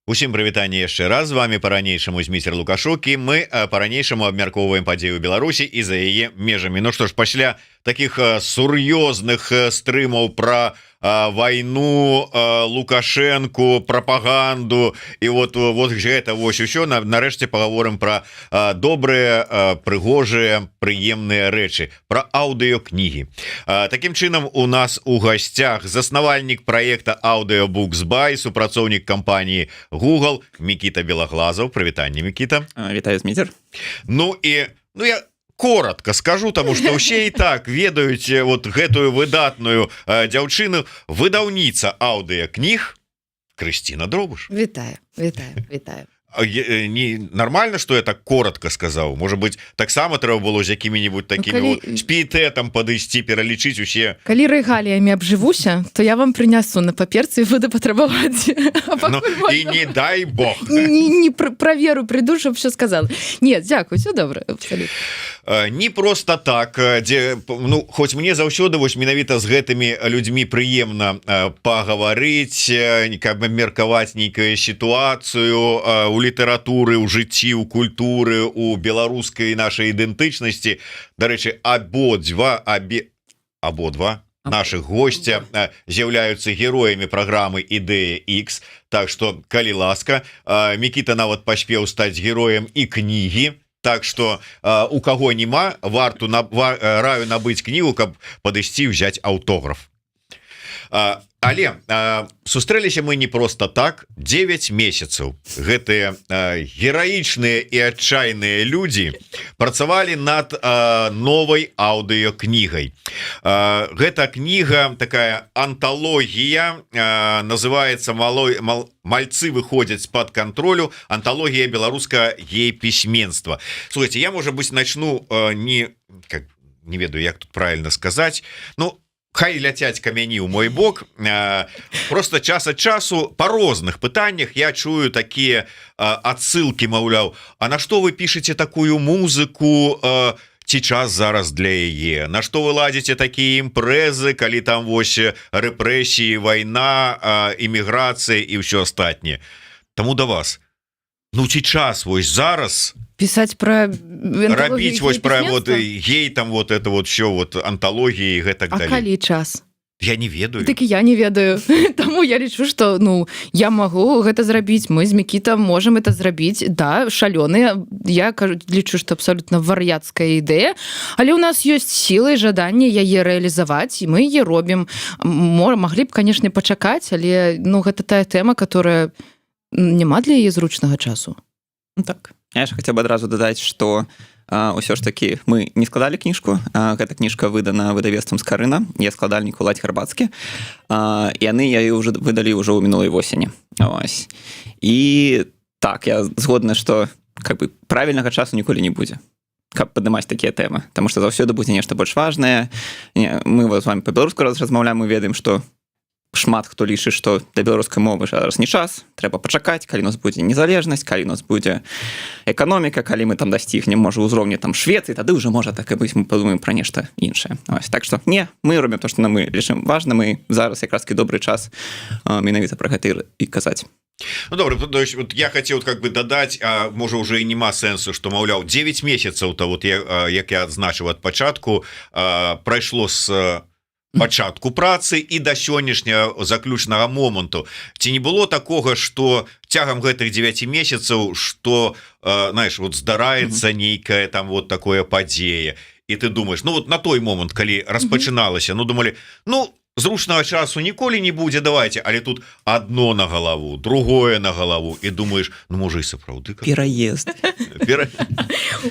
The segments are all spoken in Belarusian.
Усім прывітанне яшчэ раз. З вамі па-ранейшаму Зміцер Лукашук, і мы па-ранейшаму абмяркоўваем падзею Беларусі і за яе межамі. Ну што ж, пасля таких сур'ёзных стрымаў про вайну, Лукашэнку, прапаганду і вот гэта вось усё, нарэшце паговорым про добрыя, прыгожыя, прыемныя рэчы, про аўдыёкнігі. Такім чынам, у нас у гасцях заснавальнік праекта Audiobooks.by, супрацоўнік кампаніі Google Мікіта Белаглазаў. Прывітанне, Мікіта. Вітаю, Зміцер. Ну і ну я коротко скажу, таму што ўсе і так ведаюць вот гэтую выдатную дзяўчыну, выдаўніца аўдыякніг Крысціна Дробыш. Вітаю, вітаю, вітаю. Не нормально, что я так коротко сказаў? Может быть, таксама трэба было з якімі-нибудь такими, ну, калі... вот, з піетэтам падысці, пералічыць усе. Калі рэгаліямі абжывуся, то я вам прынясу на паперцы, буду патрабаваць. Ну, і не дай бог. Не праверу, прыйду, чтоб все сказал. Нет, дзякуй, все добра. Не просто так, дзе, ну, хоць мне заўсёды вось менавіта з гэтымі людзьмі прыемна пагаварыць, каб абмеркаваць нейкую сітуацыю у літаратуры, у жыцці, у культуры, у беларускай нашай ідэнтычнасці. Дарэчы, абодва наших гостя з'яўляюцца героямі праграмы «Ідэя X». Так что, калі ласка, Мікіта нават паспеў стаць героем і кнігі. Так что у каго няма, варту на раю набыць кнігу, каб падысці, взять аўтограф. Але сустрэліся мы не просто так. 9 месяцаў гэтыя гераічныя і адчайныя людзі працавалі над новай аўдыёкнігай. Гэта кніга, такая анталогія, называется малой мал, «Мальцы выходзяць з-пад кантролю. Анталогія беларускага гей-пісьменства». Слухайте, я, может быть, начну не как, не ведаю, як тут правильно сказать, ну хай ляцяць камяні ў мой бок. Просто час ад часу по розных пытаннях я чую такія адсылки, маўляў, а на что вы пишете такую музыку, ці час зараз для яе, на что вы ладзіце такія імпрэзы, калі там вось рэпрэсіі, вайна, іміграцыя і ўсё астатняе? Таму да вас: ну ці час вось зараз писать про рабіць вось про вот гей там, вот это вот все, вот анталогіі, гэтак далее? Калі час? Я не ведаю. Так я не ведаю. Таму я лічу, что, ну, я могу гэта зрабіць, мы з Мікіта можем это зрабіць. Да, шалёныя, я кажу, лічу, что абсолютно вар'яцкая ідэя, але у нас ёсць сілы і жаданне яе рэалізаваць, і мы яе робім. Маглі б, конечно, пачакаць, але, ну, гэта тая тэма, которая няма для яе зручнага часу. Ну, так, я ж хацеў бы адразу дадаць, что ўсё ж таки мы не складалі кніжку. Гэта кніжка выдана выдавецтвам «Скарына», я складальнік Уладзь Гарбацкі, яны яе уже выдалі ўжо ў мінулай восені. Ось. І так, я згодны, что как бы правільнага часу ніколі не будзе, каб падымаць такія тэмы, потому что заўсёды будзе нешта больш важнае. Мы вот з вами по-беларуску раз размаўляем, мы ведаем, что шмат хто лічыць, што для беларускай мовы зараз не час, трэба пачакаць, калі у нас будзе незалежнасць, калі у нас будзе эканоміка, калі мы там дасцігнем, можа, ўзроўні там Швецыі, тады ўжо, можа, так і быць, мы падумаем пра нешта іншае. Ось, так что не, мы робім то, што на мы лічым важна. Мы зараз якраз добры час менавіта пра гэта і казаць. Ну, добра, то есть, вот я хотел как бы дадаць, а можа, уже і няма сэнсу, что, маўляў, 9 месяцаў то вот я, як я адзначыў, ад пачатку прайшло, с пачатку працы і да сённяшняга заключнага моманту. Ці не было такога, что цягам гэтых 9 месяцаў, что, знаешь, вот здараецца нейкая там вот такое падзея, і ты думаешь, ну вот на той момант, калі распачыналася, ну, думали: ну, зручнага часу ніколі не будзе, давайте, але тут одно на галаву, другое на галаву, і думаешь: ну, можа, і сапраўды пераезд.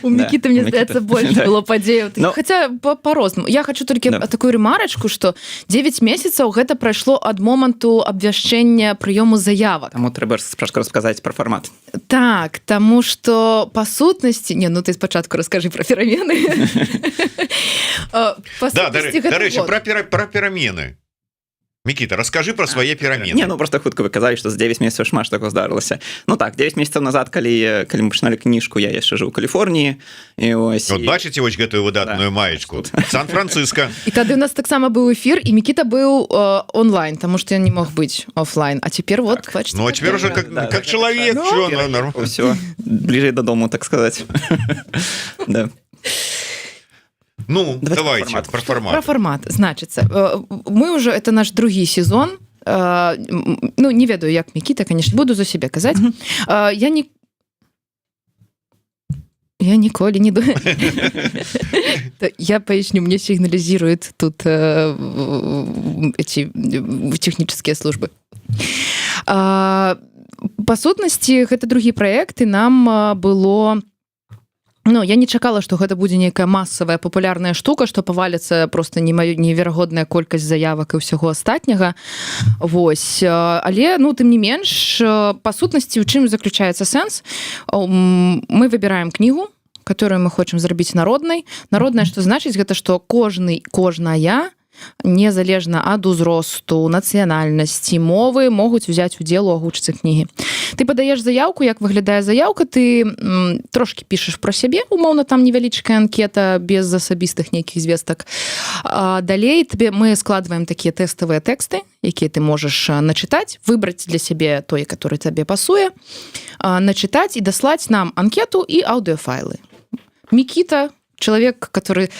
У Мікіты, мне здаецца, больш было падзеяў. Хотя по-рознаму. Я хочу толькі такую ремарочку, что 9 месяцаў гэта прайшло ад моманту абвяшчэння прыёму заявак. Таму трэба спачатку расказаць про фармат. Так, таму что па сутнасці, не, ну ты спачатку расскажи про перамены. Дарэчы, про перамены. Мікіта, расскажи про свае перамены. Не, ну просто хутка, вы казалі, что за 9 месяцаў шмат такого здарылася. Ну так, 9 месяцаў назад, калі мы пачыналі кніжку, я яшчэ жыў у Каліфорніі, і ось Вот бачыце вось гэтую выдатную маечку Сан-Франциско. І тады у нас таксама быў эфір, і Мікіта быў онлайн, тому что ён не мог быць офлайн. А цяпер вот Так. бачыце, Ну а теперь уже как, Да, как так, человек. Ну, Чё, ну, норм. Все бліжэй дадому, так сказать, да. Ну, Давайте давайте про формат. про формат. Про формат, значится, мы уже, это наш другі сезон. Ну, не ведаю, як Мікіта, конечно, буду за себе казаць. Я ніколі не я поясню, мне сигнализируют тут эти технические службы. Па сутнасці, гэта другі праект, і нам было, ну, я не чакала, что гэта будзе нейкая масавая папулярная штука, что паваліцца просто не маю неверагодная колькасць заявак і ўсяго астатняга. Вось, але, ну, тым не менш, па сутнасці, у чым заключаецца сэнс? Мы выбираем кнігу, которую мы хочам зрабіць народнай. Народная, что значыць? Гэта что кожны, кожная, незалежна ад узросту, нацыянальнасці, мовы, могуць узяць удзел у агучцы кнігі. Ты падаеш заявку. Як выглядае заявка? Ты трошки пішаш про сябе, умоўна, там невялічкая анкета без асабістых нейкіх звестак. А далей табе, мы складваем такія тэставыя тэксты, якія ты можаш начытаць, выбраць для сябе той, который табе пасуе, начытаць і даслаць нам анкету і аўдыофайлы. Мікіта, чалавек, который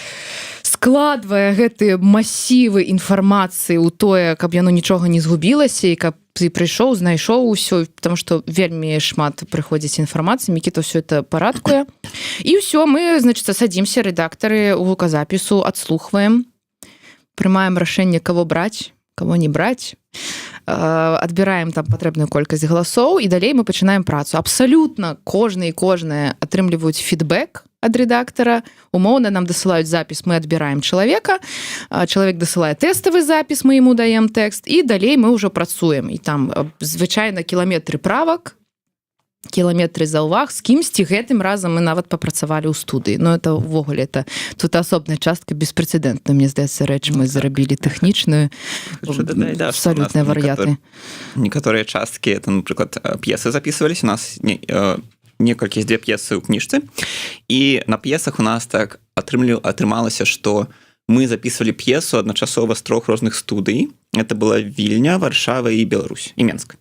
складвае гэтыя масівы інфармацыі ў тое, каб яно нічога не згубілася і каб ты прыйшоў, знайшоў усё, потому что вельмі шмат прыходзіць інфармацыі, Мікіта все это парадкуе, і ўсё, мы, значит, садзімся, рэдактары гуказапісу, адслухваем, прымаем рашэнне, кого браць, кого не браць, адбіраем там патрэбную колькасць галасоў, і далей мы пачынаем працу. Абсалютна кожны і кожная атрымліваюць фідбэк ад рэдактара. Умоўна, нам дасылаюць запіс, мы адбіраем чалавека, чалавек дасылае тэставы запіс, мы ему даем тэкст, і далей мы ўжо працуем, і там звычайна кіламетры правак, кіламетры заўваг. З кімсьці гэтым разам мы нават папрацавалі ў студыі. Но это увогуле, это тут асобная частка, беспрэцэдэнтна, мне здаецца, рэч мы Ну, так. зрабілі тэхнічную. Хочу дадаць, да, што у нас Абсалютныя вар'яты. Некаторыя часткі, это, напрыклад, п'есы записывались у нас не, некалькі, дзве п'есы ў кніжцы, і на п'есах у нас так атрымалася, что мы записывали п'есу адначасова з трох розных студый. Это была Вільня, Варшава і Беларусь, і Менск.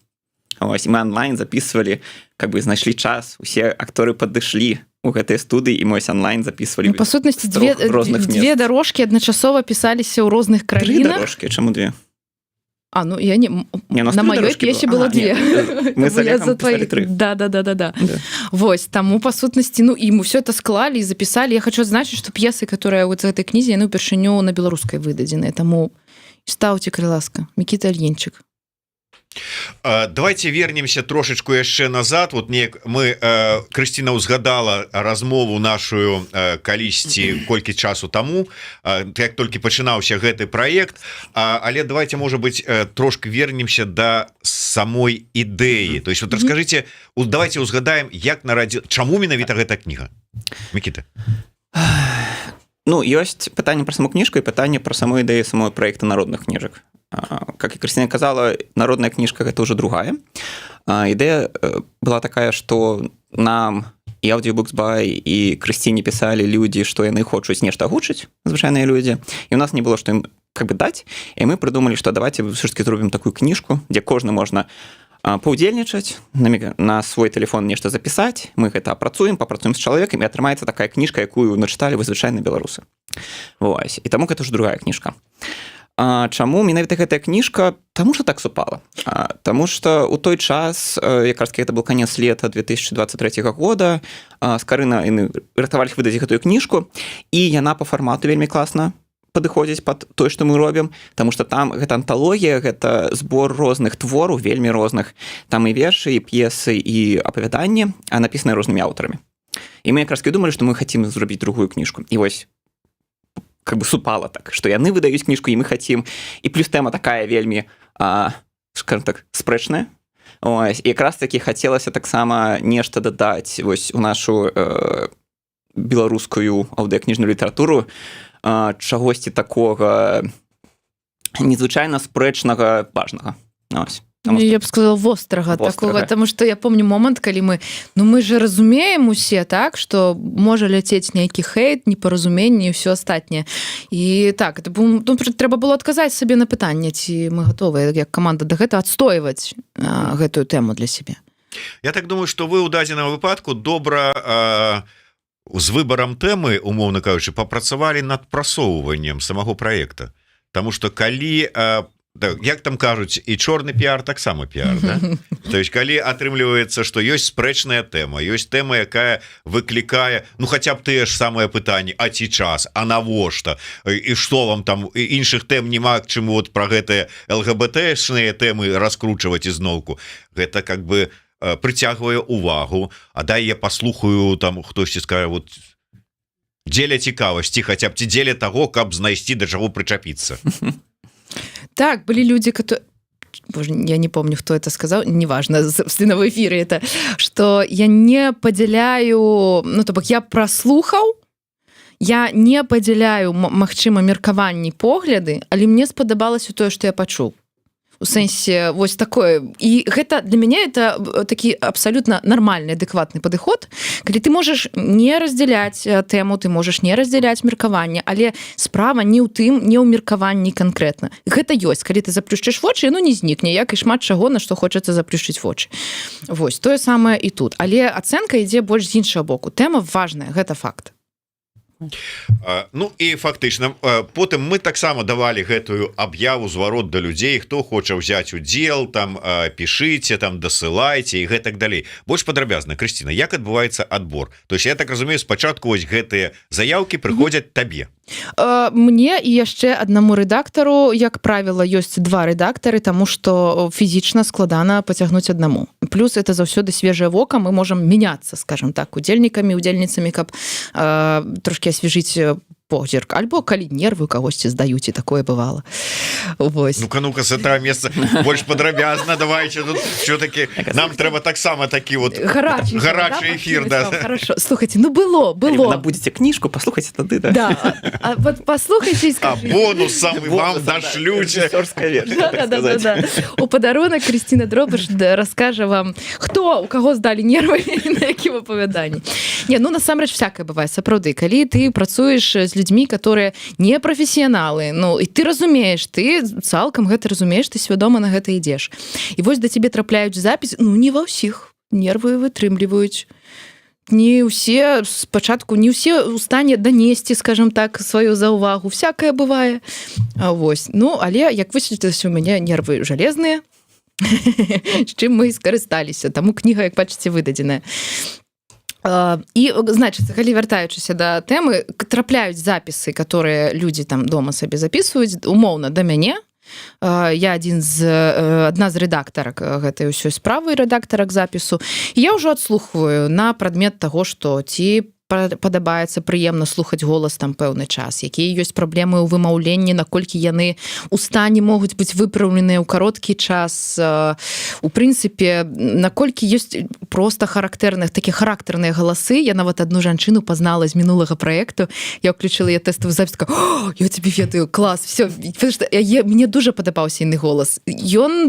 Ось, і мы онлайн записывали, как бы знайшлі час, усе акторы падышлі у гэтыя студыі, і мы ось онлайн записывали. Ну, па сутнасці, з трох две розных две мест. дорожкі адначасова пісаліся ў розных Тры краінах. дорожкі, чаму две? А, ну я не Не, у нас на тры маёй дорожкі п'есе было. было Ага, две. не, мы з Таму я Олегам за пісалі твои тры. Да. Да. Вось, таму па сутнасці, ну, і мы все это склалі і запісалі. Я хочу адзначыць, что п'есы, которые вот з гэтай кнізе, яны ўпершыню на беларускай выдадзены, таму стаўце, калі ласка. Мікіта Альенчык. Давайте вернемся трошечку яшчэ назад. Вот неяк мы, Крысціна узгадала размову нашу калісьці, колькі часу таму, як толькі пачынаўся гэты праект. Але давайте, может быть, трошки вернемся до самой ідэі. То есть вот расскажите, давайте узгадаем, як нарадзі, чаму менавіта гэта кніга, Мікіта? Ну, ёсць пытанне пра саму кніжку і пытанне пра саму ідэю самого проекта народных кніжак. Как і Крысціна казала, народная кніжка — гэта ўжо другая. Ідэя была такая, что нам і Audiobooks by, і Крысціне пісалі людзі, што яны хочуць нешта агучыць, звычайныя людзі, і у нас не было што ім как бы даць, і мы прыдумалі, что давайте все ж таки зробім такую кніжку, дзе кожны можна паўдзельнічаць, на свой телефон нешта запісаць, мы гэта апрацуем, папрацуем з чалавекам, і атрымаецца такая кніжка, якую начыталі вы, звычайна беларусы. Вось, і таму гэта ж другая кніжка. Чаму менавіта гэтая кніжка? Таму что так супала. Таму что у той час, якраз гэта был конец лета 2023 года, Скарына, яны рыхтавалі выдаць гэтую кніжку, і яна по фармату вельмі класна падыходзіць под той, што мы робім, таму что там гэта анталогія, гэта збор розных твораў, вельмі розных, там і вершы, і п'есы, і апавяданні, а напісаныя рознымі аўтарамі. І мы якраз думалі, што мы хотим зрабіць другую кніжку, і вось как бы супала так, что яны выдаюць кніжку, і мы хотим, і плюс тэма такая вельмі, скажем так, спрэчная. Ось, і якраз таки хацелася таксама нешта дадаць вось у нашу беларускую аўдыокніжную літаратуру, чагосьці такога. Незвычайна спрэчнага, важнага. Ось. Ну, я б сказала, вострага, Вострага. Такого, потому что я помню момант, калі мы, ну, мы же разумеем усе, так, что можа ляцець нейкі хейт, непаразуменне і все астатняе. І так, это быў, ну, трэба было адказаць сабе на пытанне, ці мы гатовыя як каманда да гэта адстойваць гэтую тэму для сябе. Я так думаю, что вы у дадзеным выпадку добра з выбарам тэмы, умоўна кажучы, папрацавалі над прасоўваннем самого проекта. Таму что калі да, як там кажуць, і чорны піар таксама піар, да? То есть калі атрымліваецца, что ёсць спрэчная тэма, ёсць тэма, якая выклікае, ну, хотя б тыя ж самыя пытанні: а ці час, а навошта, і что вам там, і іншых тэм няма, к чаму вот про гэтыя ЛГБТшныя тэмы раскручваць ізноўку? Гэта как бы прыцягвае увагу. А дай я паслухаю, там хтосьці скажа, вот дзеля цікавасці хаця б ці дзеля таго, каб знайсці, да чаго прычапіцца. Так, былі люди, которые... Боже, я не помню, кто это сказал, неважно, собственно, в эфире это, что я не падзяляю, ну, то бок я праслухаў, я не падзяляю, магчыма, меркаванні, погляды, але мне спадабалася тое, што я пачуў. У сэнсе, вось такое. І гэта для мяне это такі абсалютна нармальны, адэкватны падыход, калі ты можаш не раздзяляць тэму, ты можаш не раздзяляць меркаванне, але справа не ў тым, не ў меркаванні канкрэтна. Гэта ёсць, калі ты заплюшчыш вочы, ну, не знікне, як і шмат чаго, на што хочацца заплюшчыць вочы. Вось тое самае і тут, але ацэнка ідзе больш з іншага боку. Тэма важная, гэта факт. Ну і фактычна потым мы таксама давалі гэтую аб'яву, зварот да людзей: хто хоча ўзяць удзел, там пішыце, там дасылайце і гэтак далей. Больш падрабязна, Крысціна, як адбываецца адбор? То есть, я так разумею, спачатку вось гэтыя заявкі прыходзяць табе? Мне і яшчэ аднаму рэдактару. Як правіла, ёсць два рэдактары, таму что фізічна складана пацягнуць аднаму. Плюс это заўсёды свежае вока, мы можам мяняцца, скажем так, удзельнікамі, удзельніцамі, каб трошки асвежыць позірк, альбо калі нервы кагосьці здаюць, і такое бывало. Вось. Ну-ка, ну-ка, с этого места больш падрабязна давайте тут. Все-таки нам трэба таксама такі вот гарачы, гарачы эфир, да. Хорошо, слухайте, ну, было было было. Будете кніжку, паслухайце тады, да. Да, а вот послухайте и А скажите. Бонус самый вам Бонусом, да, дашлюць. рэжысёрская версия, Да, так да, сказать. да. У падарунак Крысціна Дробыш, да, раскажа вам, хто у каго здалі нервы, на якім апавяданні. Не, ну, насамрэч всякое бывае, сапраўды, калі ты працуеш з людзьмі, которые не прафесіяналы, ну, і ты разумееш, ты цалкам гэта разумееш, ты свядома на гэта ідзеш. І вось да цябе трапляюць запіс, ну, не ва ўсіх нервы вытрымліваюць, не ўсе спачатку, не ўсе ў стане данесці, скажем так, сваю заўвагу, всякое бывае. А вось, ну, але, як высветлілася, у мяне нервы жалезныя, з чым мы і скарысталіся, таму кніга, як бачыце, выдадзеная. І, значыцца, калі вяртаючыся да тэмы, трапляюць запісы, которые людзі там дома сабе записываюць, умоўна, да мяне. Я адзін з адна з рэдактарак гэтай ўсёй справы, рэдактарак запісу. І я ўжо адслухваю на прадмет таго, што ці падабаецца, прыемна слухаць голас там пэўны час, якія ёсць праблемы ў вымаўленні, наколькі яны у стане могуць быць выпраўленыя ў кароткі час, у прынцыпе, наколькі ёсць просто характэрных, такія характарныя галасы. Я нават одну жанчыну пазнала з мінулага праекту. Я включила я тэставы запіс, такая: «О, я тебе ведаю, клас, все». Мне дужа падабаўся іны голас, ён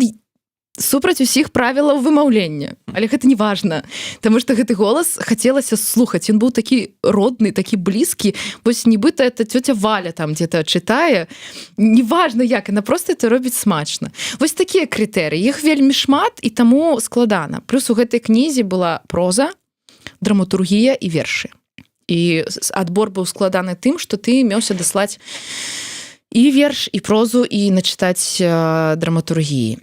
супраць усіх правілаў вымаўлення, але гэта не важна, таму что гэты голас хацелася слухаць, ён быў такі родны, такі блізкі. Вось нібыта это тетя Валя там где-то чытае, неважно як, она просто это робіць смачна. Вось такія крытэрыі, іх вельмі шмат, і таму складана. Плюс у гэтай кнізе была проза, драматургія і вершы, і адбор быў складаны тым, что ты меўся даслаць і верш, і прозу, і начытаць драматургіі.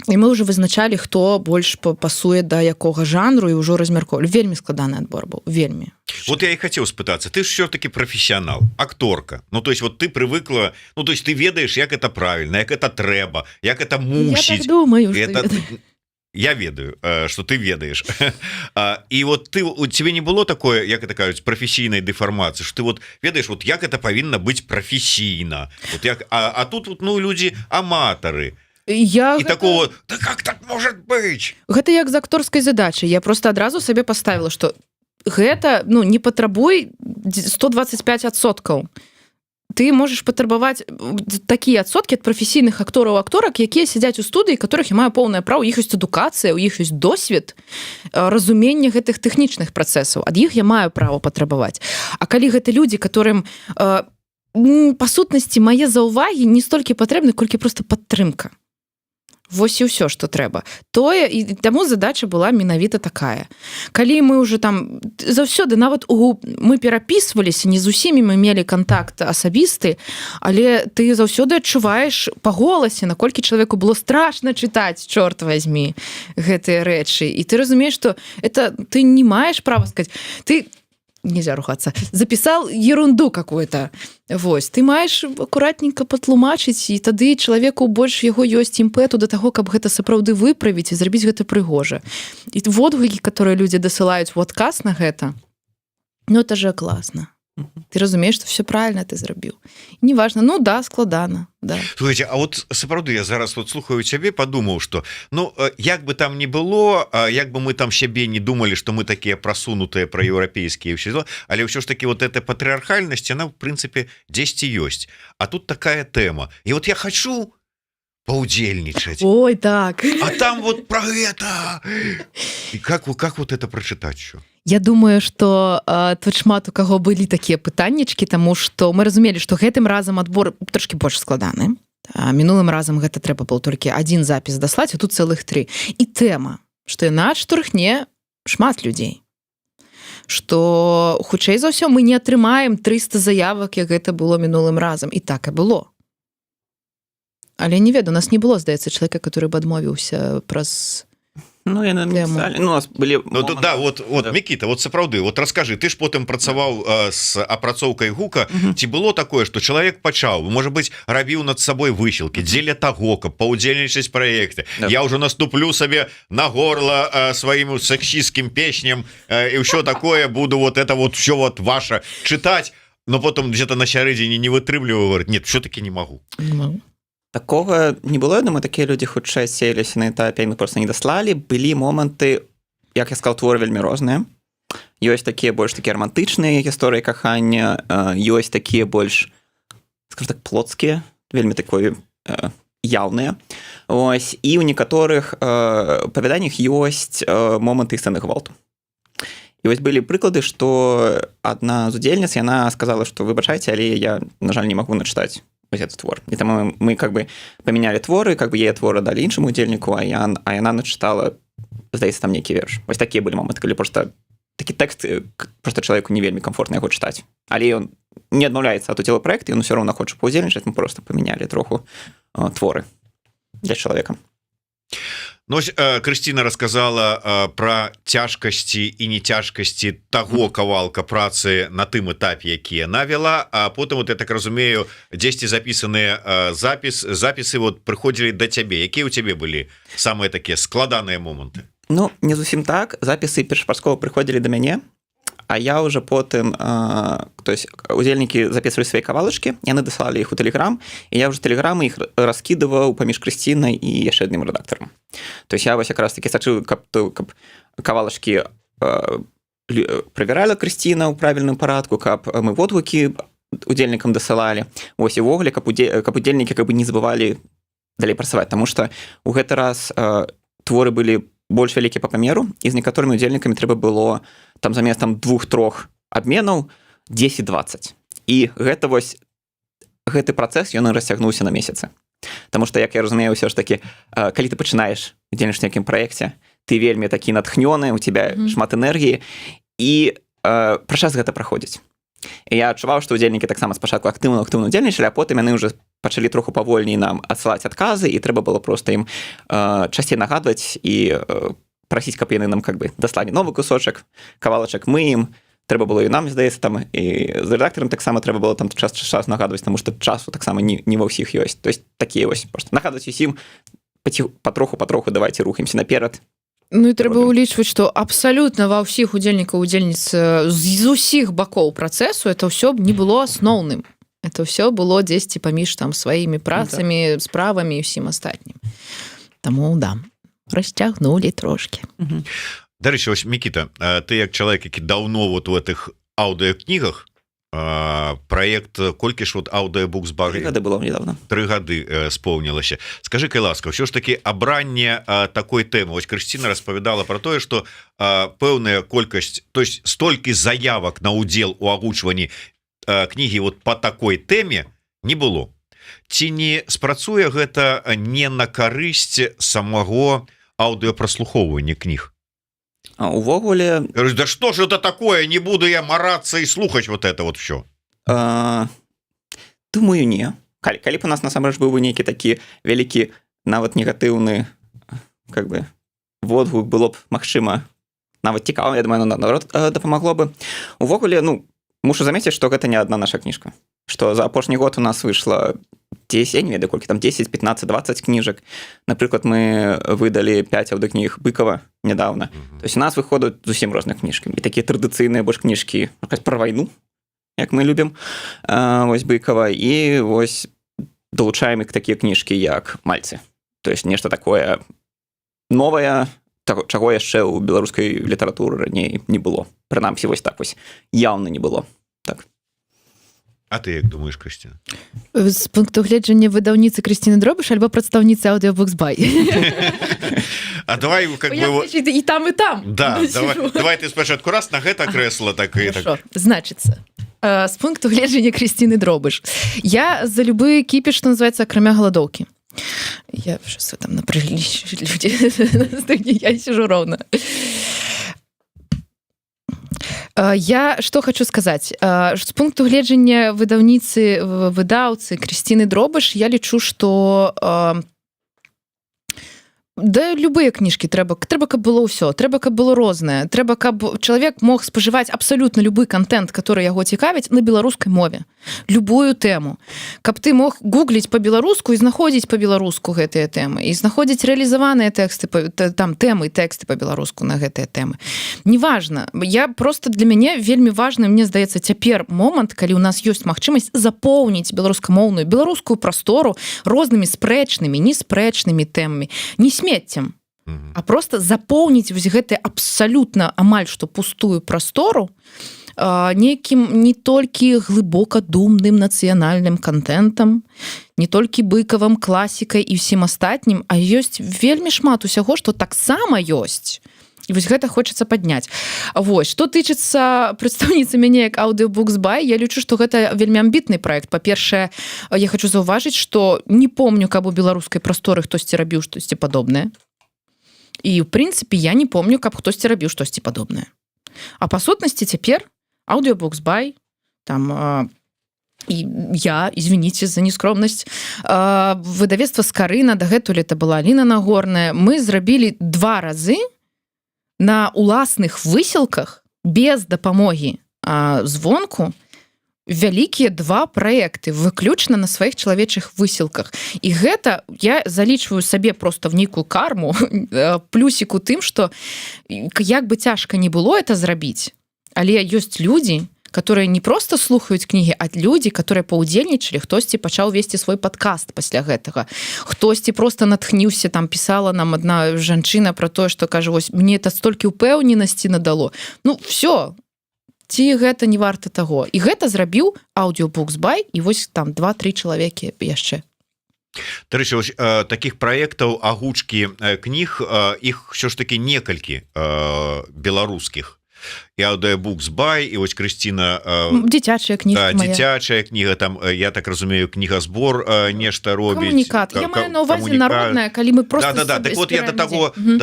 І мы ўжо вызначалі, хто больш пасуе да якога жанру, і ўжо размяркоўвалі. Вельмі складаны адбор быў, вельмі. Вот я и хотел спытаться: ты ж все-таки профессионал, акторка, ну, то есть вот ты привыкла, ну, то есть ты ведаешь, як это правильно, як это трэба, як это Я мусіць. так думаю, что Это ведаю. Я ведаю, что ты ведаешь. И вот ты, у тебе не было такое, як это кажуць, прафесійнай дэфармацыі, что ты вот ведаешь, вот як это павінна быть прафесійна, вот як, а тут вот, ну, люди аматары Я и гэта такого: да как так может быть? Гэта як з акторскай задачай. Я просто адразу сабе поставила, что гэта, ну, не патрабуй 125%. Ты можешь патрабаваць такія адсоткі ад прафесійных актораў, акторак, якія сядзяць у студыі, которых я маю поўнае права, іх ёсць адукацыя, у іх ёсць досвед, разуменне гэтых тэхнічных працэсаў, ад іх я маю права патрабаваць. А калі гэта людзі, которым па сутнасці мае заўвагі не столькі патрэбны, колькі просто падтрымка. Вось і ўсё, что трэба, тое. І таму задача была менавіта такая. Калі мы уже там, заўсёды нават мы перапісваліся, не з усімі мы мелі контакт асабісты, але ты заўсёды адчуваеш па голасе, наколькі чалавеку было страшно чытаць, чорт возьми, гэтыя рэчы. І ты разумееш, что это ты не маеш права сказать: «Ты, нельзя ругаться, записал ерунду какую-то». Вось ты маеш акуратненько патлумачыць, і тады чалавеку больш яго ёсць імпэту да таго, каб гэта сапраўды выправіць і зрабіць гэта прыгожа. І водгукі, которые людзі дасылаюць у адказ на гэта, ну, это же классно. Ты разумееш, что все правильно ты зрабіў, неважно. Ну да, складана, да. Слухайте, а вот сапраўды, я зараз вот слухаю цябе, подумаў, что, ну, як бы там ни было, як бы мы там сябе не думали, что мы такія прасунутыя, праеўрапейскія, все, але ўсё ж таки вот эта патрыархальнасць, она в прынцыпе дзесьці ёсць. А тут такая тэма, і вот я хочу паўдзельнічаць. Ой, так. А там вот про гэта, и как вот это прочитать еще? Я думаю, что тут шмат у каго былі такія пытаннічкі, таму что мы разумелі, что гэтым разам адбор трошки больш складаны. Мінулым разам гэта трэба было толькі один запіс даслаць, а тут цэлых тры. І тэма, што яна адштурхне шмат людзей, что хутчэй за ўсё мы не атрымаем 300 заявак, як гэта было мінулым разам. І так і было. Але не ведаю, у нас не было, здаецца, чалавека, который бы адмовіўся праз Ну, яны тэму. написали. Ну, у нас былі Ну, моманты. да, вот. Да. Мікіта, вот сапраўды, вот расскажи, ты ж потым працаваў с апрацоўкай гука. Ці было такое, что чалавек пачаў, может быть, рабіў над сабой высілкі дзеля таго, каб паўдзельнічаць праекты? «Я ўжо наступлю сабе на горло сваім сексісцкім песням і ўсё такое, буду вот это вот все вот ваше чытаць», но потом где-то на сярэдзіне не вытрымліваю, говорит: «Нет, все-таки не могу»? Не могу. Такога не было. Я думаю, такія людзі хутчэй селіся на этапе, яны просто не даслалі. Былі моманты, як я сказал, творы вельмі розныя. Ёсць такія больш такія романтычныя гісторыі кахання, ёсць такія больш, скажем так, плотскія, вельмі такой яўныя. Ось, і ў некаторых павяданнях ёсць моманты, сцэны гвалту. І вось былі прыклады, што адна з удзельніц, яна сказала, што выбачайце, але я, на жаль, не магу начытаць вось этот твор. І таму мы как бы памянялі творы, как бы яе творы далі іншаму удзельніку, а яна начытала, здаецца, там нейкі верш. Вось такія былі моманты, калі просто такі тэкст, просто чалавеку не вельмі комфортна яго чытаць. Але ён не адмаўляецца ад удзелу праекта, ён усё роўна хоча паўдзельнічаць, мы просто памянялі троху творы для чалавека. Ну, ось, Крысціна рассказала про цяжкасці і нецяжкасці таго кавалка працы на тым этапе, які яна вела. А потым вот, я так разумею, дзесьці запісаныя запісы вот прыходзілі да цябе. Якія у цябе былі самыя такія складаныя моманты? Ну, не зусім так. Запісы першапачаткова прыходзілі да мяне, а я уже потым, то есть удзельнікі записывалі свае кавалачкі, яны дасылалі іх у тэлеграм, і я уже тэлеграмы іх раскідываў паміж Крысцінай і яшчэ адным рэдактарам. То есть я вось якраз таки сачыў, каб кавалачкі правярала Крысціна ў правільным парадку, каб мы водгукі удзельнікам дасылалі. Вось, і увогуле, каб удзельнікі как бы не забывалі далей працаваць, таму что у гэты раз творы былі больш вялікі па памеру, і з некаторымі удзельнікамі трэба было там замест там двух-трох абменаў 10-20. І гэта вось гэты працэс, ён і расцягнуўся на месяцы. Таму что, як я разумею, ўсё ж таки, калі ты пачынаеш удзельнічаць нейкім праекце, ты вельмі такі натхнёны, у тебя шмат энергіі, і пра час гэта праходзіць. І я адчуваў, што удзельнікі таксама спачатку актыўна удзельнічалі, а потым яны уже пачалі троху павольней нам адсылаць адказы, і трэба было просто ім часцей нагадваць і прасіць, каб яны нам как бы даслалі новы кусочак, кавалачак. Мы ім трэба было, і нам, здаецца, там і з рэдактарам таксама трэба было там час нагадваць, таму што часу таксама не ва ўсіх ёсць. То есть такія вось просто нагадваць усім патроху, патроху, давайте рухаемся наперад. Ну і трэба Робім. ўлічваць, што абсалютна ва ўсіх удзельнікаў, удзельніц з усіх бакоў працэсу это ўсё б не было асноўным. Это ўсё было дзесьці паміж там сваімі працамі, справамі і ўсім астатнім. Таму да, расцягнулі трошки. Дарэчы, ось, Мікіта, ты як чалавек, які даўно вот у гэтых аўдыокнігах. Проект, колькі ж вот Audiobooks By? 3 гады было недавно. 3 гады споўнілася. Скажи, калі ласка, ўсё ж таки абранне такой тэмы. Вось Крысціна распавядала про тое, что пэўная колькасць, то есть столькі заявак на удзел у агучванні кнігі вот по такой тэме не было. Ці не спрацуе гэта не на карысць самого аўдыопраслухоўвання кніг? Увогуле. Да что же это такое, не буду я мараться и слухать вот это вот все. Думаю, не. Калі б у нас насамрэч быў бы нейкі такі вялікі, нават негатыўны, как бы, водгук, было б, магчыма, нават цікава. Я думаю, наоборот, дапамагло бы. Увогуле, ну, мушу заметить, что гэта не одна наша кніжка, что за апошні год у нас выйшла 10, я не ведаю колькі там, 10, 15, 20 кніжак. Напрыклад, мы выдалі 5 аўдыкніг Быкова недавно. То есть у нас выходят зусім розных кніжкі, і такія традыцыйныя больш кніжкі про вайну, як мы любім, вось Быкова, і вось долучаем іх такія кніжкі, як «Мальцы», то есть нешта такое новое, чаго яшчэ ў беларускай літаратуры раней не было, прынамсі вось так вось явно не было, так. А ты як думаешь, Крысціна? З пункту гледжання выдаўніцы Крысціны Дробыш альбо прадстаўніцы Audiobooks By? А давай как бы і там, і там. Да, давай ты спачатку раз на гэта крэсла, так і так. Значыцца, з пункту гледжання Крысціны Дробыш, я за любы кіпіш, что называется, акрамя галадоўкі. Я там напряглись люди, я сижу ровно. Я что хочу сказать: з пункту гледжання выдаўніцы, выдаўцы Крысціны Дробыш, я лічу, что да, любыя кніжкі трэба, каб было ўсё, трэба, каб было рознае, трэба, каб чалавек мог спажываць абсалютна любы контент, который яго цікавіць, на беларускай мове, любую тэму, каб ты мог гугліць по-беларуску і знаходзіць по-беларуску гэтыя тэмы, і знаходзіць рэалізаваныя тэксты, там тэмы, тэксты по-беларуску на гэтыя тэмы, неважно. Я просто, для мяне вельмі важны, мне здаецца, цяпер момант, калі у нас ёсць магчымасць запоўніць беларускамоўную, беларускую прастору рознымі спрэчнымі, не спрэчнымі тэмамі, не смеццем, а просто запоўніць вось гэты абсалютна амаль што пустую прастору нейкім не толькі глыбока думным нацыянальным контентам, не толькі Быкавым, класікай і ўсім астатнім, а ёсць вельмі шмат усяго, што таксама ёсць. І вось гэта хочацца падняць. Вось что тычыцца прадстаўніцы мяне як Audiobooks By, я лічу, что гэта вельмі амбітны проект. Па-першае, я хочу заўважыць, что не помню, каб у беларускай прасторы хтосьці рабіў штосьці падобнае. І в прынцыпе я не помню, каб хтосьці рабіў штосьці падобнае. А па сутнасці цяпер Audiobooks By там і я, извините за нескромнасць, выдавецтва «Скарына», дагэтуль это была Аліна Нагорная, мы зрабілі два разы на уласных высілках без дапамогі звонку вялікія два праекты, выключна на сваіх чалавечых высілках. І гэта я залічваю сабе просто в нейкую карму, плюсік у тым, что як бы цяжка не было это зрабіць, але ёсць людзі, которые не просто слухаюць кнігі, а людзі, которые паўдзельнічалі, хтосьці пачаў весці свой подкаст пасля гэтага, хтосьці просто натхніўся. Там писала нам одна жанчына про тое, что кажа: «Вось мне это столькі упэўненасці надало». Ну все, ці гэта не варта таго? І гэта зрабіў Audiobooks By і вось там два-тры чалавекі яшчэ. Дарэчы, вось таких праектаў агучкі кніг, іх ўсё ж таки некалькі беларускіх: і Audiobooks By, і вось Крысціна Дзіцячая кніга. Да, дзіцячая кніга там, я так разумею, «Кнігазбор» нешта робіць. Камунікат. Я маю на увазе народная, калі мы просто Да. Так вот, я до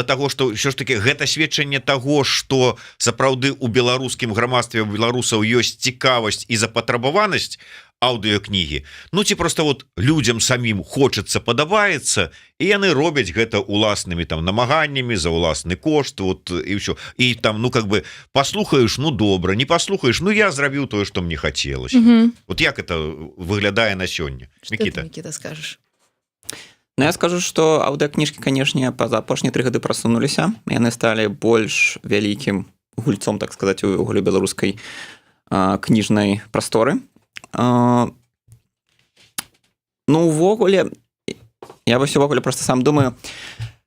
таго, что ўсё ж таки гэта сведчанне того, что сапраўды у беларускім грамадстве, у беларусаў ёсць цікавасць і запатрабаванасць аўдыокнігі. Ну ці просто вот людям самім хочется, падабаецца, і яны робяць гэта уласнымі там намаганнямі, за уласны кошт, вот і ўсё. І там, ну, как бы паслухаеш — ну добра, не паслухаеш — ну, я зрабіў тое, что мне хотелось. Вот як это выглядае на сёння? Мікіта? Мікіта, скажешь? Ну, я скажу, что аўдыокніжкі, канешне, па-за апошнія 3 гады прасунуліся. Яны сталі больш вялікім гульцом, так сказать, у увогуле беларускай кніжнай прасторы. Ну, увогуле, я вось увогуле просто сам думаю,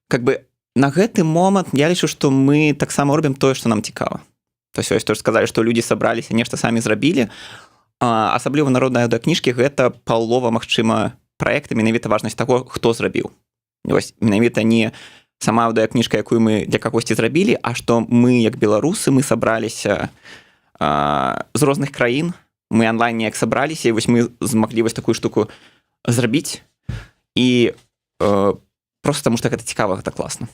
как бы на гэты момант я лічу, что мы таксама робім тое, что нам цікава. То есть вось тоже сказали, что людзі сабраліся, нешта самі зрабілі. Асабліва народная аўдыокніжкі, гэта палова, магчыма, праекта, менавіта важнасць таго, хто зрабіў. Вось менавіта не сама аўдыокніжка, якую мы для кагосьці зрабілі, а што мы, як беларусы, мы сабраліся з розных краін, мы онлайн неяк сабраліся, і вось мы змаглі вось такую штуку зрабіць, і просто таму што гэта цікава, гэта класна.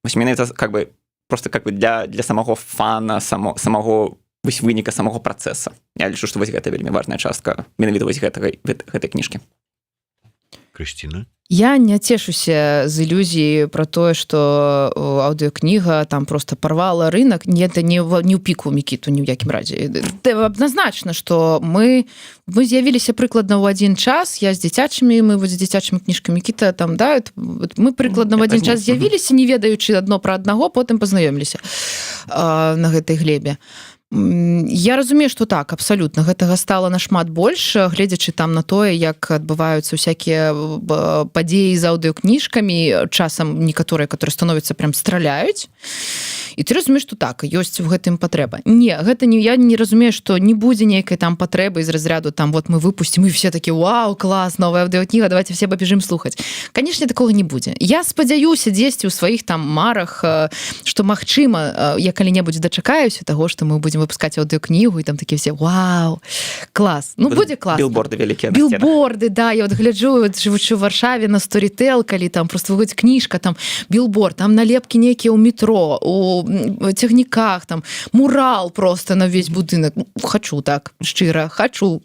Вось менавіта как бы просто как бы для самого фана, самого вось выніка, самого працэса. Я лічу, што вось гэта вельмі важная частка менавіта вось гэтай кніжкі. Крысціна? Я не цешуся з ілюзіі про тое, что аўдыокніга там просто порвала рынок. Не, это не ў піку Мікіту, ні ў якім разе. Адназначна, что мы з'явіліся прыкладна ў адзін час. Я з дзіцячымі, мы вот з дзіцячымі кніжкамі, Мікіта там, да, вот мы прыкладна в адзін час з'явіліся, не ведаючы адно пра аднаго, потым пазнаёміліся на гэтай глебе. Я разумею, что так, абсалютна, гэтага стала нашмат больш, гледзячы там на тое, як адбываюцца всякие падзеі з аўдыокніжкамі, часам некаторыя, которые становятся прям страляюць, і ты разумееш, что так, ёсць в гэтым патрэба. Не, гэта не, я не разумею, что не будзе нейкай там патрэбы из разряду там: вот мы выпустим, и все таки: «Вау, класс, новая аўдыокніга, давайте все побежим слухаць». Конечно, такого не будзе. Я спадзяюся дзесьці ў сваіх там марах, что, магчыма, я калі-небудзь дачакаюся того, что мы будем выпускать аўдыокнігу, і там такі все: «Вау, класс». Ну, будзе класс. Білборды вялікія. Білборды, да. Я вот гляджу, вот, жывучы ў Варшаве, на Storytel, калі там просто выходзіць кніжка, там білборд, там налепкі нейкія ў метро, у цягніках, там мурал просто на весь будынак. Хочу так, шчыра хочу.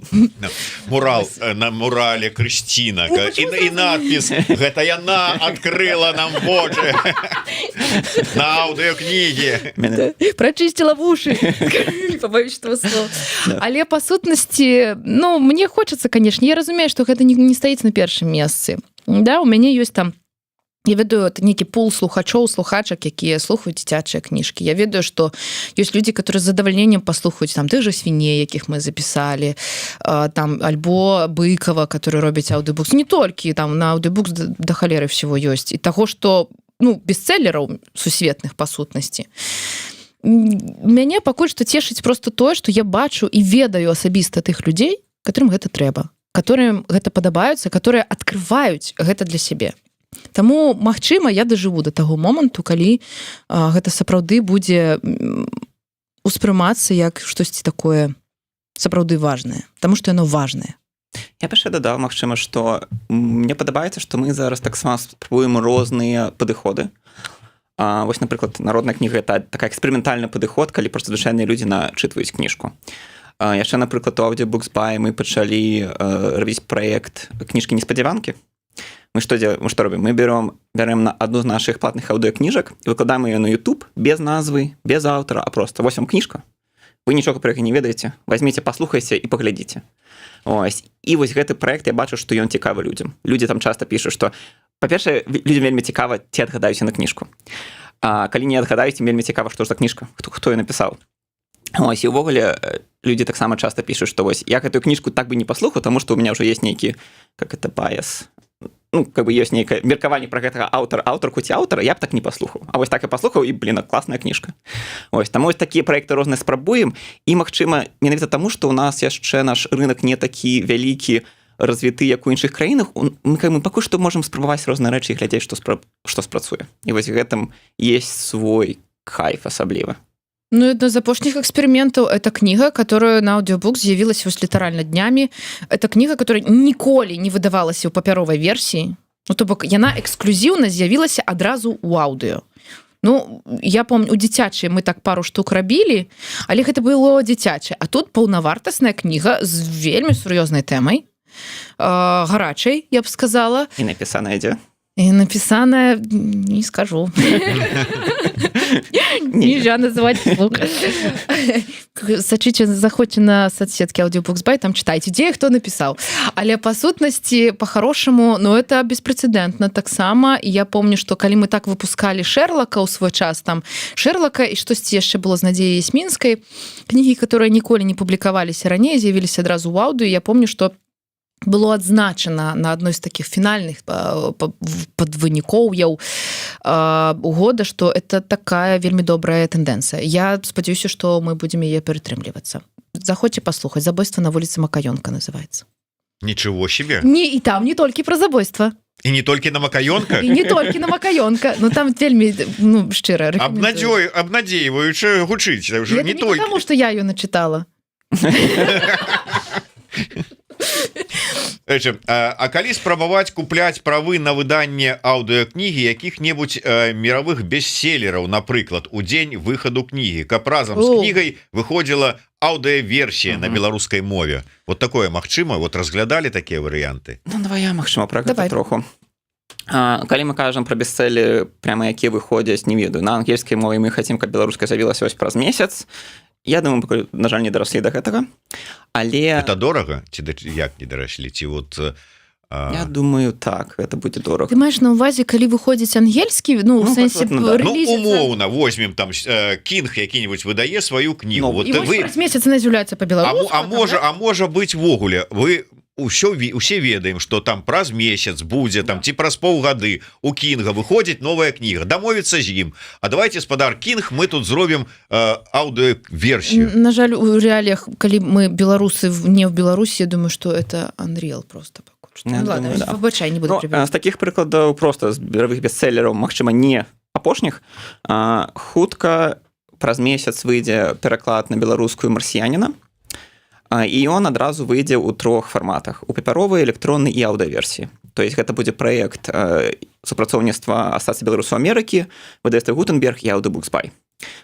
Мурал, на мурале Крысціна. Ну, і надпіс: «Гэта яна открыла нам вочы на аўдыокнігі». Прочистила вуши, побоюсь этого слова. Але па сутнасці, ну, мне хочется, конечно, я разумею, что гэта не стаіць на першым месцы. Да, у мяне ёсць там, я ведаю, это нейкі пул слухачоў, слухачак, якія слухаюць дзіцячыя кніжкі. Я ведаю, что ёсць людзі, которые з задавальненнем паслухаюць там тых же свіней, якіх мы записали там, альбо Быкова, который робіць аўдыбукс. Не толькі там, на аўдыбукс да халеры всего ёсць, і таго, что, ну, бестселлераў сусветных. Па сутнасці, мяне пакуль што цешыць просто тое, что я бачу і ведаю асабіста тых людзей, которым гэта трэба, которым гэта падабаюцца, которые открываюць гэта для сябе. Таму, магчыма, я дажыву до таго моманту, калі гэта сапраўды будзе успрымацца як штосьці такое сапраўды важнае, таму что яно важнае. Я б яшчэ дадаў, магчыма, што мне падабаецца, што мы зараз таксама спрабуем розныя падыходы. Вось, напрыклад, народная кніга — это такая эксперыментальны падыход, калі просто звычайныя людзі начытваюць кніжку. Яшчэ, напрыклад, у Audiobooks By мы пачалі рабіць праект кніжкі неспадзяванкі. Мы что делаем, мы что робім? Мы бярем на одну з наших платных аўдыокніжак і выкладаем ее на YouTube без назвы, без аўтара, а просто: вось вам кніжка, вы нічога пра яе не ведаеце, возьмите, паслухайце і паглядзіце. Ось. І вось гэты проект, я бачу, што ён цікавы людзям. Людзі там часто пішуць, што, па-першае, людзям вельмі цікава, ці адгадаюць на кніжку. А калі не адгадаюць, ім вельмі цікава, што ж за кніжка, хто ее напісаў. Ось, і увогуле людзі таксама часто пішуць, што вось я гэтую кніжку так бы не паслухаў, таму што у меня ўжо есть нейкі, как это, bias, ну, как бы ёсць нейкае меркаванне пра гэтага аўтара, аўтарку ці аўтара, я б так не паслухаў, А вось так і паслухаў, і, блин, класная кніжка. Ось таму вось такія праекты розныя спрабуем, і, магчыма, менавіта таму, што у нас яшчэ наш рынок не такі вялікі, развіты, як у іншых краінах, мы пакуль што можам спрабаваць розныя рэчы і глядзець, што спрацуе, і вось гэтым есть свой кайф асаблівы. Ну, одно з апошніх эксперыментаў — это кніга, которую на аудиобук з'явілася вось літаральна днямі. Это кніга, которая ніколі не выдавалася ў папяровай версіі. Ну, то бок яна эксклюзіўна з'явілася адразу ў аўдыо. Ну, я помню, у дзіцячыя мы так пару штук рабілі, але гэта было дзіцячае. А тут паўнавартасная кніга з вельмі сур'ёзнай тэмай, гарачай, я б сказала. І напісаная дзе? І напісаная, не скажу. Нельзя называть вслух. Сачыце, заходзьце на соцсетки Audiobooks By, там читайте, дзе і хто напісаў. Але па сутнасці, по-хорошему, ну, это беспрэцэдэнтна таксама. І я помню, что калі мы так выпускалі Шерлака ў свой час, там Шерлака і штосьці яшчэ было з Надзеі Ясмінскай, кнігі, которые ніколі не публікаваліся раней, з'явіліся адразу ў аўдыо. Я помню, что было адзначана на адной з таких фінальных падвынікоўяў года, что это такая вельмі добрая тэндэнцыя. Я спадзяюся, что мы будем яе ператрымлівацца. Заходзьце паслухаць. «Забойства на вуліцы Макаёнка» называется. Ничего себе. Не, і там не толькі про забойства. І не толькі на Макаёнка. І не толькі на Макаёнка. Ну, там вельмі, ну, шчыра рэкамендую. Абнадзейваючы гучыць уже. І это Не не только потому, что я ее начитала. Эчы, а калі спрабаваць купляць правы на выданне аўдыокнігі якіх-небудзь мировых бестселлераў, напрыклад, у дзень выхаду кнігі, каб разам з О. кнігай выходзіла аўдыоверсія на беларускай мове? Вот такое магчыма? Вот разглядалі такія варыянты? Ну, давай я, магчыма, пра гэта Давай. троху. Калі мы кажам пра бестселлеры прямо, якія выходзяць, не ведаю, на ангельскай мове, мы хацім, каб беларуская з'явілася вось праз месяц, я думаю, пакуль, на жаль, не дараслі до гэтага, але Это дорага ці як, не дараслі ці вот Я думаю, так, это будзе дорага. Ты маеш на увазе, калі выходзіць ангельскі, ну, у Ну, сэнсе прыкладна, да. Ну, рэлізіцца- умоўна возьмем там, Кінг які-нибудь выдае сваю кнігу. Ну, Вот І вось вы праз месяц она з'яўляецца па-беларуску. А можа а можа быть, увогуле вы ўсё усе ведаем, что там праз месяц будзе там ці праз паўгады у Кінга выходзіць новая кніга, дамовіцца з ім: «А давайте, спадар Кінг, мы тут зробім аўдыоверсію». На жаль, у рэаліях, калі мы беларусы не в Беларусі, я думаю, что это unreal просто пакуль што. Я Ну, ладно, думаю, да. выбачай, не буду Ну, прыбіраць. з такіх прыкладаў, просто з мировых бестселлераў, магчыма, не апошніх, хутка, праз месяц, выйдзе пераклад на беларускую «Марсіяніна», і ён адразу выйдзе ў трох фарматах: у папяровай, электроннай і аўдыаверсіі. То есть гэта будзе праект супрацоўніцтва Асацыі беларусаў Амерыкі, выдавецтва «Гутенберг» і Audiobooks.by.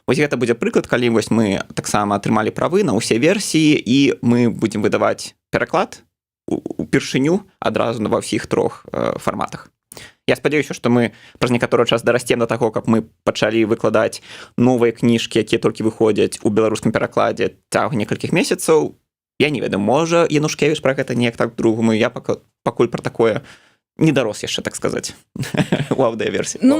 Вось гэта будзе прыклад, калі вось мы таксама атрымалі правы на ўсе версіі, і мы будзем выдаваць пераклад упершыню адразу ва ўсіх трох фарматах. Я спадзяюся, што мы праз некаторы час дарасцем да таго, каб мы пачалі выкладаць новыя кніжкі, якія толькі выходзяць у беларускім перакладзе, цягам некалькіх месяцаў. Я не ведаю, можа, Янушкевич пра гэта неяк так другому. Я пакуль пра такое не дарос яшчэ, так сказаць, у аўдыаверсіі. Ну,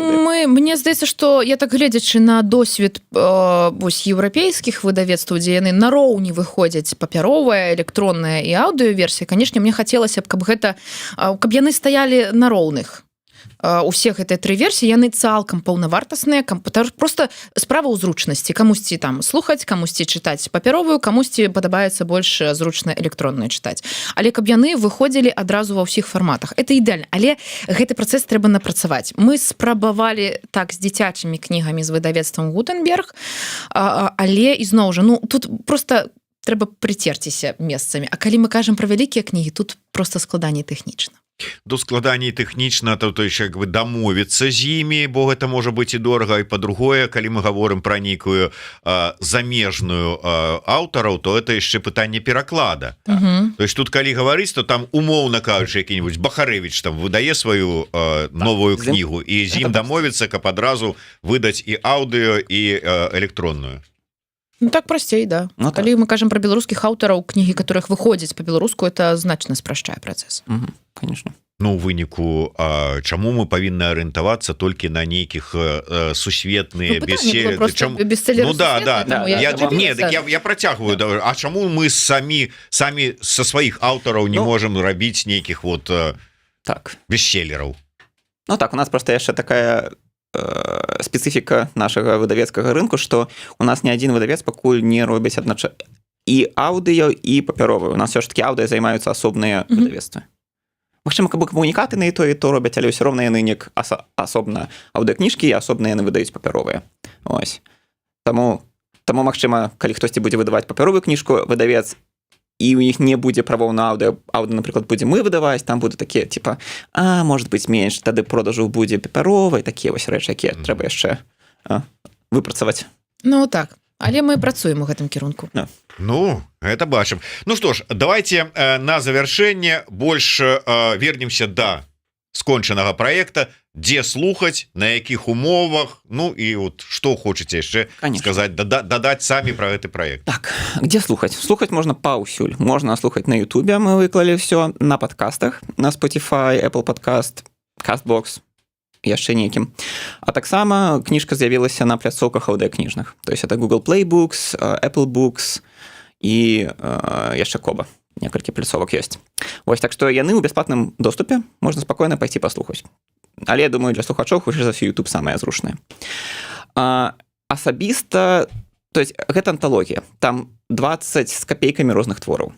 мне здаецца, што я так, гледзячы на досвед вось еўрапейскіх выдавецтваў, дзе яны нароўні выходзяць, папяровая, электронная і аўдыоверсія, конечно, мне хацелася б, каб гэта каб яны стаялі на роўных, усе гэтыя тры версіі, яны цалкам паўнавартасныя. Просто справа ў зручнасці: камусьці там слухаць, камусьці чытаць папяровую, камусьці падабаецца больш зручна электронную чытаць, але каб яны выходзілі адразу ва ўсіх фарматах, это ідэальна. Але гэты працэс трэба напрацаваць. Мы спрабавалі так з дзіцячымі кнігамі з выдавецтвам «Гутенберг», але ізноў жа, ну, тут просто трэба прыцерціся месцамі. А калі мы кажам про вялікія кнігі, тут просто складаней тэхнічна. До складаней тэхнічна, то еще як бы дамовіцца з імі, бо гэта можа быть і дорага, і па-другое, калі мы говорим про нейкую замежную аўтараў, то это яшчэ пытанне пераклада. Так. То есть тут калі гаварыць, то там, умоўна кажучы, які-нибудь Бахарэвіч там выдае сваю новую кнігу, і з ім дамовіцца, каб адразу выдаць і аўдыо, і электронную. Ну, так прасцей, да. Ну, калі мы кажам про беларускіх аўтараў, кнігі которых выходзяць па-беларуску, это значна спрашчае працэс. Конечно. Ну, у выніку, чаму мы павінны арыентавацца толькі на нейкіх сусветныя Ну, пытанне было просто чаму бестселлеры Ну да. сусветныя, таму я, зачапілася. не, так я працягваю, да, а чаму мы самі са сваіх аўтараў не Ну, можем рабіць нейкіх вот так бестселлераў? Ну так, у нас просто яшчэ такая спецыфіка нашага выдавецкага рынку, что у нас ні адзін выдавец пакуль не робіць аднача і аўдыо, і папяровую. У нас все ж таки аўдыо займаюцца асобныя выдавецтвы. Магчыма, каб камунікаты на і то робяць, але ўсё роўна яны неяк асобна аўдыокніжкі і асобна яны выдаюць папяровыя. Ось таму, магчыма, калі хтосьці будзе выдаваць папяровую кніжку, выдавец, і у іх не будзе правоў на аўдыо, аўдыо, напрыклад, будзе мы выдаваць, там будзе такія типа: «А может быть, менш тады продажу будзе папяровай». Такія вось рэчы, якія трэба яшчэ выпрацаваць. Ну так, але мы працуем у гэтым кірунку. Ну, это бачым. Ну что ж, давайте на завяршэнне больш вернемся до скончанага проекта: дзе слухаць, на якіх умовах, ну і вот что хочаце яшчэ Конечно. сказать, дадаць самі про гэты проект. Так, где слухаць? Слухаць можна паўсюль. Можна слухаць на Ютубе, мы выклалі все на подкастах на Spotify, Apple Podcast, Castbox, яшчэ нейкім. А таксама кніжка з'явілася на пляцоўках аўдыокніжных, то есть это Google Play Books, Apple Books і яшчэ Коба, некалькі пляцовак ёсць. Вось, так што яны ў бясплатным доступе, можна спакойна пайсці паслухаць. Але я думаю, для слухачоў хутчэй за ўсё YouTube самае зручнае. Асабіста, то есть гэта анталогія, там 20 з капейкамі розных твораў.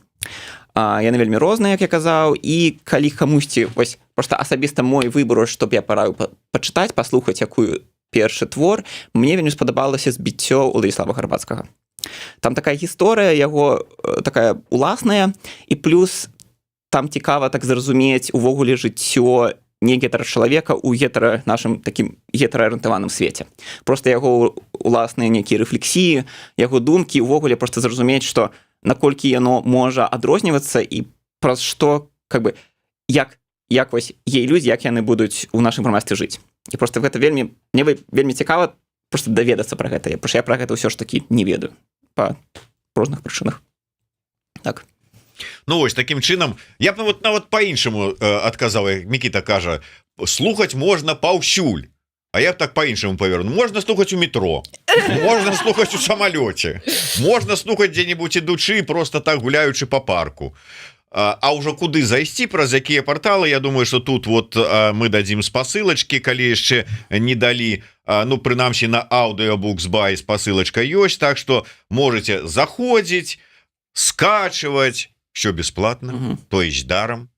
Яны вельмі розныя, як я казаў. І калі камусьці, вось просто асабіста мой выбор, чтоб я параю пачытаць, паслухаць якую першы твор, мне вельмі спадабалася «Збіццё» Уладзіслава Гарбацкага. Там такая гісторыя яго, такая уласная, і плюс там цікава так зразумець увогуле жыццё не гетара чалавека у гетара нашым таким гетэраарыентаваным свеце, просто яго уласныя нейкія рэфлексіі, яго думкі, увогуле просто зразумець, что наколькі яно можа адрознівацца і праз што, как бы, як вось гей-людзі, як яны будуць у нашым грамадстве жыць. І просто гэта вельмі, мне вельмі цікава просто даведацца про гэта, я про гэта ўсё ж таки не ведаю по розных прычынах, так. Ну вось таким чынам я б нават по-іншаму адказаў. Як Мікіта кажа, слухаць можна паўсюль, а я б так по-іншаму паверну: можна слухаць у метро, можна слухаць у самалёце, можна слухаць дзе-нибудь ідучы, просто так гуляючы по парку. А ўжо куды зайсці, праз якія порталы, я думаю, что тут вот мы дадзім спасылочки, калі яшчэ не далі. Ну, прынамсі на Audiobooks.by спасылочка ёсць, так что можете заходзіць, скачивать, все бесплатно, то есть даром.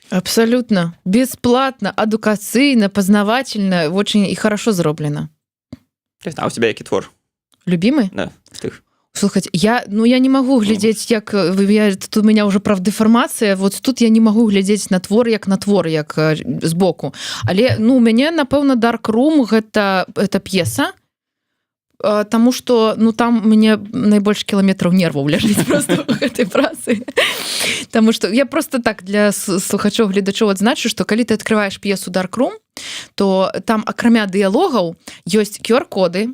Абсолютно бесплатно, адукацыйна, познавательно очень и хорошо зроблена. А у тебя які твор? Любимый? Да, з тых. Слухаць, я, ну, я не могу глядзець, як я, тут у меня уже прафдэфармацыя, вот тут я не могу глядзець на твор як на твор, як збоку. Але, ну, у мяне, напэўна, Dark Room. Гэта п'еса. Таму что, ну, там мне найбольш кіламетраў нерваў ляжыць просто ў гэтай працы. Таму что я просто так для слухачоў, гледачоў адзначу, что калі ты открываешь п'есу Dark Room, то там, акрамя дыялогаў, ёсць QR-коды,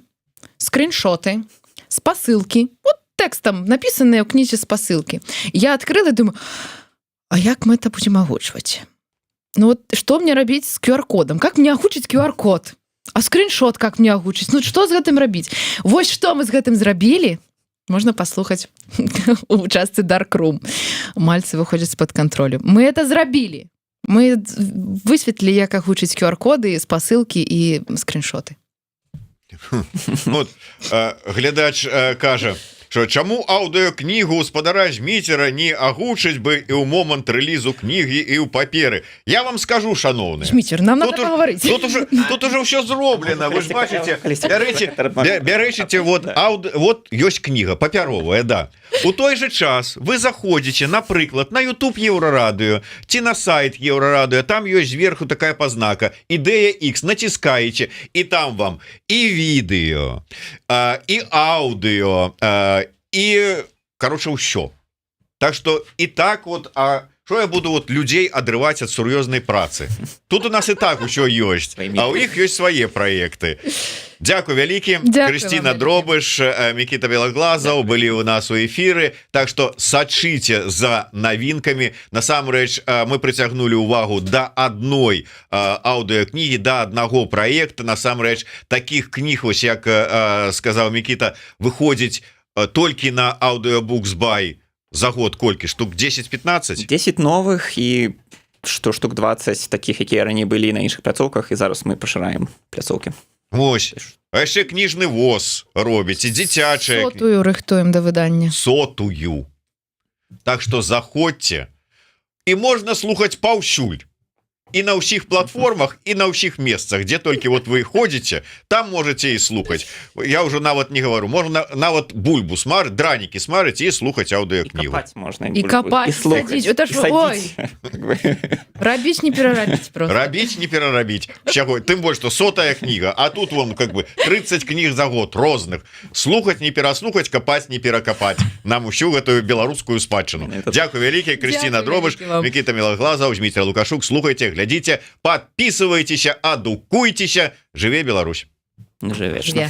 скриншоты, спасылкі, вот тэкстам напісаныя ў кнізе спасылкі. Я открыла, думаю: а як мы это будем агучваць? Ну вот что мне рабіць с QR-кодом? Как мне агучыць QR-код? А скриншот как мне агучыць? Ну что з гэтым рабіць? Вось что мы з гэтым зрабілі, можна паслухаць у частцы Dark Room «Мальцы выходзяць з-пад кантролю». Мы это зрабілі, мы высветлілі, як агучыць QR-коды, спасылкі і скриншоты. Вот, глядач кажа, что чаму аўдыокнігу спадара Зміцера не агучыць бы і ў момант рэлізу кнігі, і ў паперы? Я вам скажу, шаноўны Зміцер, нам надо Тут поговорить. Тут уже ўсё зроблена, вы ж бачыце. Бярэчыце, вот вот ёсць кніга папяровая, да, у той же час вы заходзіце, напрыклад, на YouTube Еўрарадыё ці на сайт Еўрарадыё, там ёсць зверху такая пазнака «Ідэя X», націскаеце, і там вам і відэо, і аўдыо, і, короче, ўсё. Так что і так вот, а что я буду вот людей адрываць ад сур'ёзнай працы? Тут у нас і так усё ёсць, а у іх ёсць свае проекты. Дякую вялікі. Дзякуй Крысціна вам вялікі. Дробыш, Мікіта Белаглазаў былі у нас у эфіры. Так что сачыце за навінкамі. Насамрэч мы прыцягнулі увагу да адной аўдыокнігі, да аднаго проекта. Насамрэч таких кніг, вось як сказаў Мікіта, выходзіць толькі на Audiobooks.by за год колькі штук? 10-15? 10 новых і што штук 20 таких, якія раней былі на іншых пляцоўках, і зараз мы пашыраем пляцоўкі. Вось. А яшчэ кніжны воз робіць і дзіцячыя. 100-ю рыхтуем да выдання. 100-ю. Так что заходзьце, і можна слухаць паўсюль, і на ўсіх платформах, і на ўсіх месцах, дзе толькі вот вы ходзіце, там можете і слухаць. Я уже нават не говорю, можно нават бульбу смар, дранікі смарыць і слухаць аўдыокнігу. Капаць можна. І капаць, і слухаць, садзіць. Это ж і садзіць. Как бы. Рабіць, не перарабіць просто. Рабіць, не перарабіць. Чаго тым больш что 100-я кніга, а тут вам как бы 30 кніг за год розных. Слухаць, не пераслухаць, капаць, не перакапаць нам усю гэтую беларускую спадчыну. Дякую вялікі. Крысціна Дзякуй Дробыш, вялікі вам. Мікіта Мелаглазаў, Зміцер Лукашук. Слухайте, глядзіце, подписывайтеся, адукуйцеся. Жыве Беларусь! Жыве вечна. Жыве.